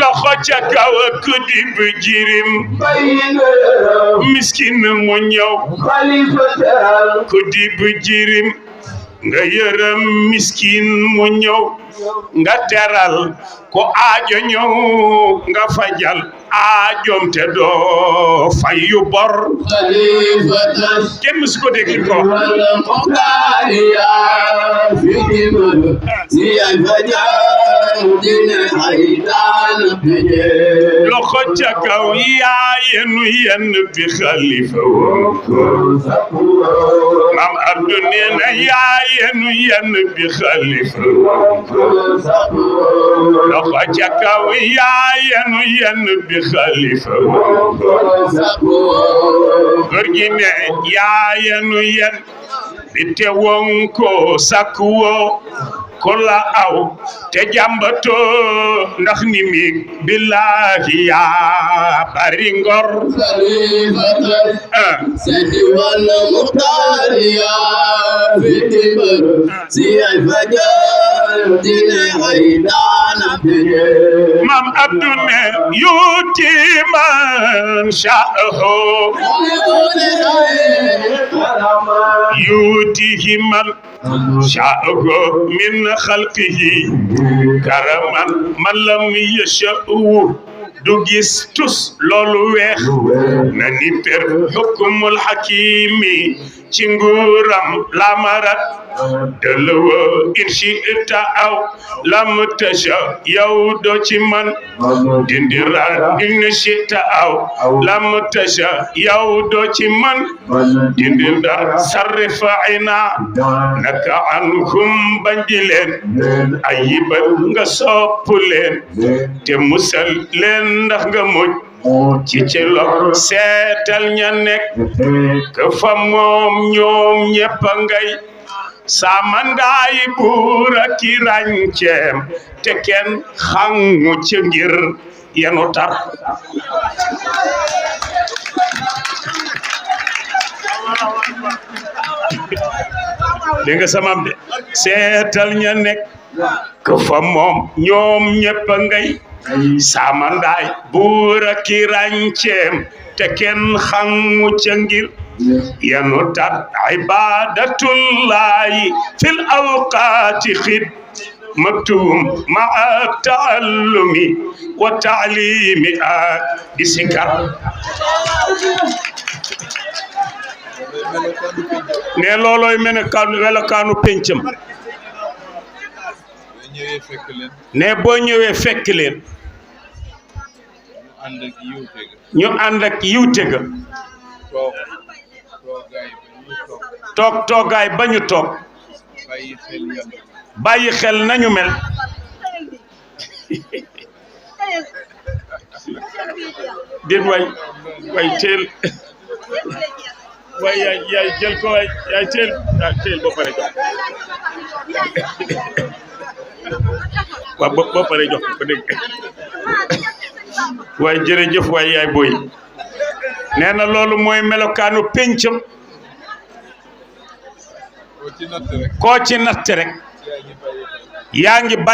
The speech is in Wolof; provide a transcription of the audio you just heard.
loxo ca kaw ku dib jirim miskin mu ñëw ku dib jirim nga yërëm miskin mu ñëw nga teral ko aajo ñëw nga fajal aajoom te doo fay yu bor kenn musu ko dégg ko loxo ca kaw yaa yenu yenn bi xalifa Mame Abdou nee na yaa yenu yenn bi xalifa loxo ca kaw yaa yenu yenn bi xalifa góor gi ne yaa yenu yenn bi te won ko sakku woo ko la aw te jàmbato ndax ni mi billahi yaa bari ngor sedi wala muxtaariya fitimbar si ay fajar dine ay daana bije Mame Abdou ne yuti man sha'ahu yutihi man sha'ahu min xalqihi karaman man lam yasha'u du gis tus loolu weex na ni per hukumul hakimi ci nguuram lamarat dëlwa inchi ita aw lam tasha yow do ci man dindira inchi ita aw lam tasha yow do ci man dindira sarrifaina naka ankum bandi leen ayiban nga sopp leen te musal leen ndax nga muj ci lor seetal ña nekk ka fa moom ñoom ñépp ngay samandaay buur ak i rànceem te kenn xangu ci ngir yenu tar dégg nga samam de seetal ña nekk ka fa moom ñoom ñépp ngay samandaay buur ak i rànceem te kenn xangu ca ngir yanu tat ibadatullahi fil awqati xidmatum maa taallumi wa taalimi di sikar ne loolooy melokaanu pencam ne boo ñëwee fekk leen ñu ànd ak yiwte ga toog toogaay ba ñu toog bàyyi xel nañu mel déet way teel way yaay jël ko way yaay teel ba pare jox waaw ba pare jox ko dégg waaye jërëjëf waay yaay booy nee na loolu mooy melokaanu pencam koo ci natt rek yaa ngi